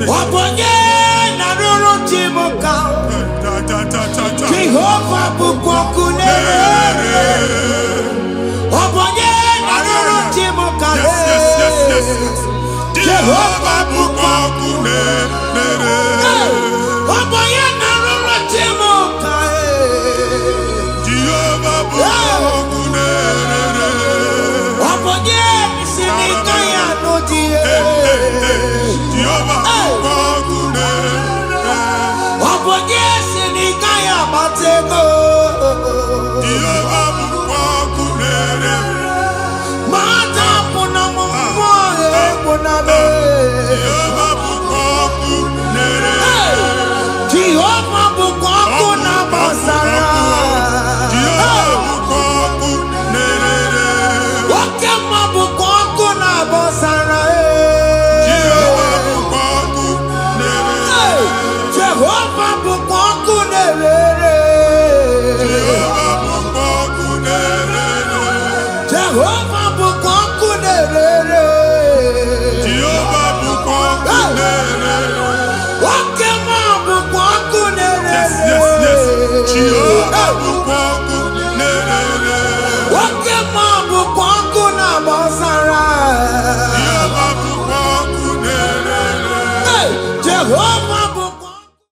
Ọ bụ onye na-arụrụ chi m ka. Ta ta ta ta ta. Jehova bụkwa ọkụ na-ere. Ọ bụ onye na-arụrụ chi m ka. Yes. Jehova bụkwa ọkụ na-ere. Ọ bụ onye na-arụrụ chi m ka. Jehova bụkwa ọkụ na-ere. Ọ bụ onye si n'ike ya n'ụdị. Jehova bụkwa ọkụ na-ere. Ọ bụ onye si n'ike ya agbata ego. Jehova bụkwa ọkụ na-ere. Mata pụna m mmụọ egwu na m. Jehova bụkwa ọkụ na-ere. Jehova bụkwa ọkụ na-agbasara. Jehova bụkwa ọkụ na-ere. Oke mma bụkwa ọkụ na-agbasara. Jehova bụkwa ọkụ na-ere. Jehova bụkwa ọkụ na-ere. Jehova bụkwa ọkụ na-ere. Jehova bụkwa ọkụ na-ere. Jehova bụkwa ọkụ na-ere. Oke mma bụkwa ọkụ Yes, yes. Jehova na-ere. bụkwa ọkụ.